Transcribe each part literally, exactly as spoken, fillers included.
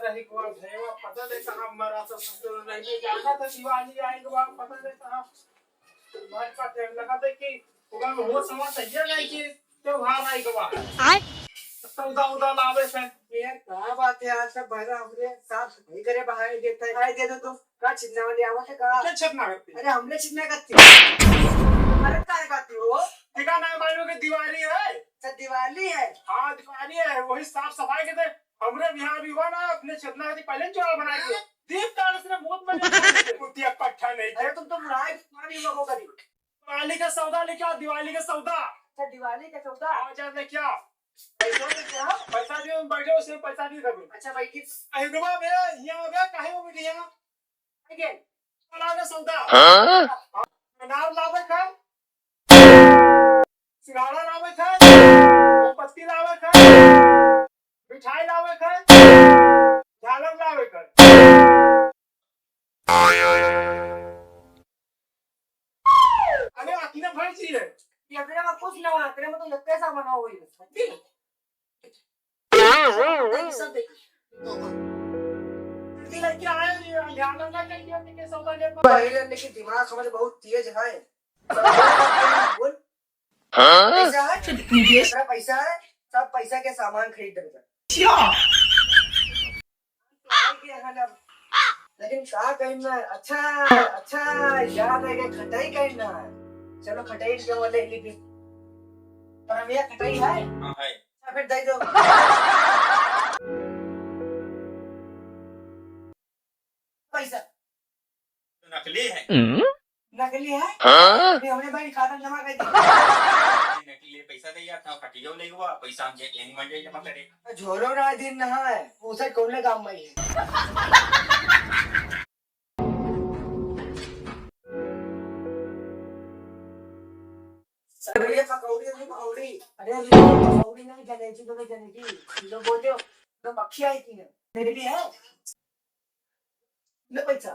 नहीं, को भैया पता नहीं कहाँ मरा था, ससुर नहीं, नहीं जाना था, दिवाली आए के बाद पता नहीं कहाँ। बात का टाइम लगा था कि ओकर में होश हवा सही नहीं कि त्योहार आए के बाद। आय? सौदा उदा लावे से। यार, का बात है यार, सब भैया हमरे साफ सफाई करे बाहर देता है, आए दे दो तो। का छिदना वाली आवत है का? क्या छिदना करती? अरे, हमरे छिदना करती। अरे, काय करती हो? ठिकाना है मालूम कि दिवाली है। अच्छा, दिवाली है। हाँ, दिवाली है, वही साफ सफाई के दे। हमरे बिहार भी हुआ ना, अपने छिदना करती पहले चोरा बनाई दे। दीप ताल से बहुत मजा आता है। कुतिया पट्ठा नहीं अरे, तुम तो बुढ़ाए, तुम्हारी लोगों का नहीं। दिवाली का सौदा लेके आओ, दिवाली का सौदा। अच्छा, दिवाली का सौदा? हाँ, जा लेके आओ। पैसा दे क्या? पैसा दियो, हम बैठे उसे पैसा नहीं देबे। अच्छा, बैठी। अहिरवा बे, यहाँ बे, काहे वो बैठी यहाँ? आगे। लावे सौदा। हाँ? अनार लावे खाए, सिंघाड़ा लावे खाए, मोमबत्ती लावे खाए, मिठाई लावे खाए, झालर लावे खाए। अरे, अखिना भर चीज है। ये अखिना में कुछ ना हो, अखिना में तो लगता है सामान हो गई है। देखी, सब देखी। लड़की लड़की आए, ये ध्यान रखना चाहिए, कि सौदा ले पाओ। पहले लेकिन दिमाग हमारे बहुत तेज है। बोल। हाँ? पैसा है? कितना पैसा है? सब पैसा के सामान खरीद देबे। अच्छा। लेकिन का कही ना, अच्छा, अच्छा, याद आ गया, खटाई कही ना। चलो, खटाई के वाले लिख दी। पर भैया, खटाई है? हाँ, है। अच्छा, फिर दे दो। पैसा। तो नकली है। हम्म? नकली है? हाँ? अभी हमरे बैंक खाता में जमा कर दी। नकली है, पैसा दे यार, था कटियो ले हुआ, पैसा हम जे लेंगे मंडे जमा करे। झोलो ना दिन ना है, उसे कौन काम में है? अरे भैया, पकौड़ी, अरे पकौड़ी, अरे भैया, पकौड़ी नहीं, जलेबी दो, जलेबी। लो बोलो, तो मक्खी आई थी ना, मेरे भी है। लो पैसा।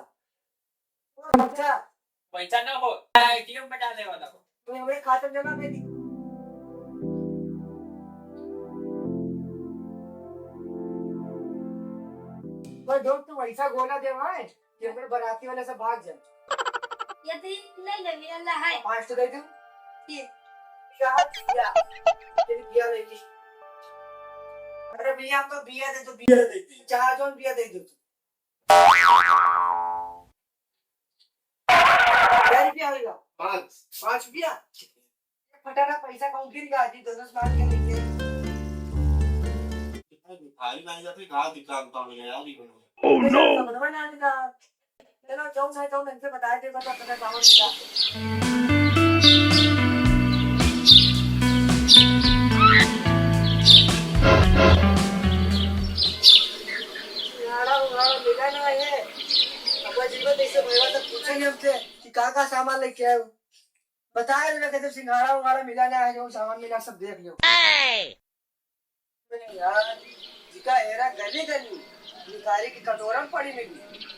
अच्छा। पैसा ना हो, एटीएम में डाले वाला हो। तो हमरे खाता में जमा कर दी। पर दोस्त, तू वैसा गोला दे भाई कि हमरे बराती वाले से भाग जाए। यदि नहीं ले मिलल ना है। पाँच तो दे दू। ठीक। क्या? क्या? तेरी बिया ले ली। अरे भैया, हमको बिया दे दो, बिया दे दी। चार जौन बिया दे दो। कै रुपया होइगा? पाँच। पाँच रुपया? फटाना पैसा कहूँ गिर गया जी, दस दस मार के लेके। कितना भिखारी बन जाते, कहाँ दिखा हमका मिले यार, ये बनो। Oh no! समझ में ना आने का। चलो, जाऊँ मैं, जाऊँ, इनसे बताए दे, बस अपने गाँव में जा। उघाड़ा, उघाड़ा मिला ना है। अब जीवन जैसे भैया सब पूछेंगे हमसे कि का का सामान लेके आए हो। बताए देवे कि जब सिंघाड़ा उघाड़ा मिला ना है, जो सामान मिला सब देख लो। ए! अरे यार, जिका हेरा गली गली, भिखारी की कटोरा में पड़ी मिली।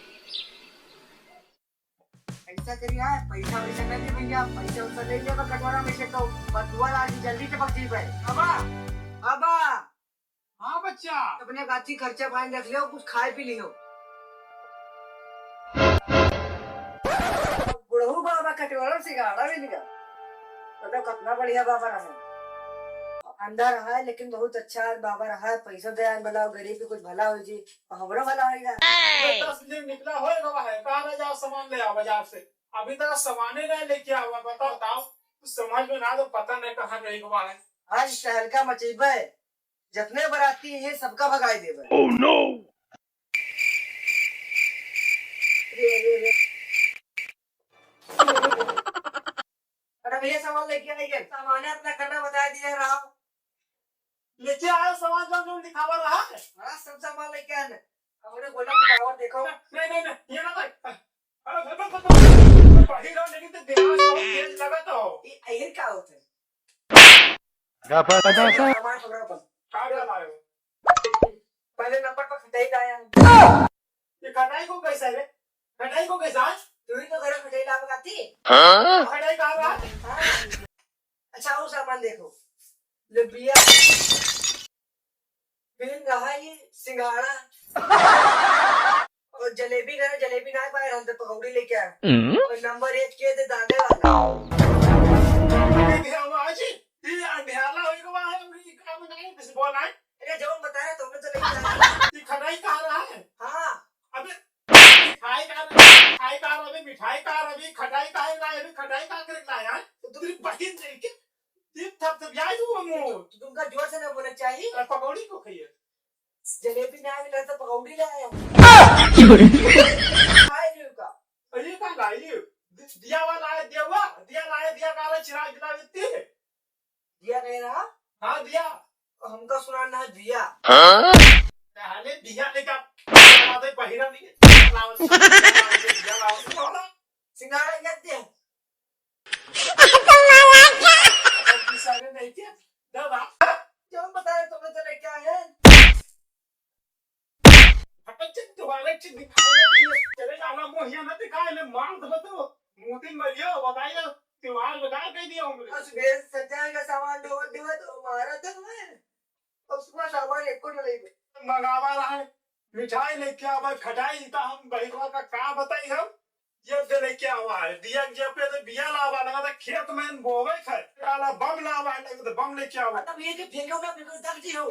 ऐसा करिए, पैसा वैसा नहीं दे भैया, पैसा वैसा नहीं लेबा कटोरा में से तो बदुआ आज जल्दी टपक जीबे। अबा, अबा। हाँ बच्चा। अपने गाछी खर्चा पानी रख लियो, कुछ खाए पी लियो। बुढ़ऊ बाबा कटोरा सिंघाड़ा मिल गया। बताओ कितना बढ़िया बाबा रहा। अंधा रहा है लेकिन बहुत अच्छा बाबा रहा है, पैसा दयान भला, गरीब के कुछ भला हो जी। हमरो भला होइगा। दस दिन निकला होए गवा है, कहा ना जाओ सामान ले आओ बाजार से, अभी तक सामाने नहीं लेके आवा। बताओ, बताओ, कुछ समझ में ना तो पता नहीं कहाँ रह गवा है। आज तहलका मचेबे, जितने बराती हैं सबका भगाई देबे। Oh no! रे, रे, रे। अरे भैया, सामान लेके आइए। सामान अपना करना बता दिया राव। लेके आयो सामान जो, जो दिखावा रहा है। हाँ, सब सामान लेके आने। हमने बोला कि पावर देखो। नहीं, नहीं, नहीं, ये ना भाई। अरे, भाई, भाई, भाई, भाई, भाई, रहो, लेकिन तो दिमाग बहुत तेज लगा तो। ये अहिर का होता है? सामान पकड़ो अपन। का कर लाए हो? पहले नंबर पर खटाई लाया। ये खटाई को कैसा है रे? खटाई को कैसा है? तू ही तो घर में खटाई लावे खाती। हाँ? खटाई कहाँ बा? हाँ। अच्छा, और सामान देखो, ले बिया, फिर रहा ये सिंघाड़ा, और जलेबी करे, जलेबी ना पाए, हम तो पकौड़ी लेके आए। हम्म। और नंबर एक के दे दागे वाला। ये भी हम आज, ये अंधियाला होई गवा है, ये काम नहीं, किसी बोला है? अरे, जौन बताया, तुमने तो लेके आया। ये खटाई कहाँ रहा है? हाँ। अबे, मिठाई कहाँ रहा है? मिठाई कहाँ रहा है? अबे, मिठाई कहाँ रहा है? अबे, खटाई कहाँ रहा है? अबे, खटाई कहाँ करके लाया है? तो तेरी बहिन नहीं के? ये थपथपियाई दूँ हम। तो तुमका जोर से ना बोलना चाहिए। अरे, पकौड़ी को खाइए। जलेबी ना मिला तो पकौड़ी ले आया। खाए नहीं का? अरे का लाई? दि-, दिया वाला है, दिया हुआ? दिया लाए, दिया का रहा, चिराग जला देती है। दिया कह रहा? हाँ, दिया। हमका सुना ना दिया। हाँ? पहले दिया लेकर बहिरा नहीं है। लाओ, दिया लाओ, दिया लाओ। सिंगाड़ा करते हैं। अब सारे नहीं क्या? दबा। क्यों बताया तुमने तो लेके आए हैं? फटक से तुम्हारे चीज दिखाएगा कि ये चले जाना मोहिया ना दिखाए, मैं मार दबा तो मूती मरियो, बताइए, त्योहार बता दे दिया उन्होंने। बस बेस सजाएगा सामान ढोवा ढोवा तो हमारा तो है। अब सुबह सामान एक को नहीं। मंगावा रहा है, मिठाई लेके आवा, खटाई इनका हम बहिरवा का का बताई हम? ये दे लेके आवा है, दिया के पे तो बिया लावा लगा था खेत में बोवे खाए, काला बम लावा है, लगे तो बम लेके आवा। मतलब ये जो फेंको ना, बिल्कुल दर्द ही हो।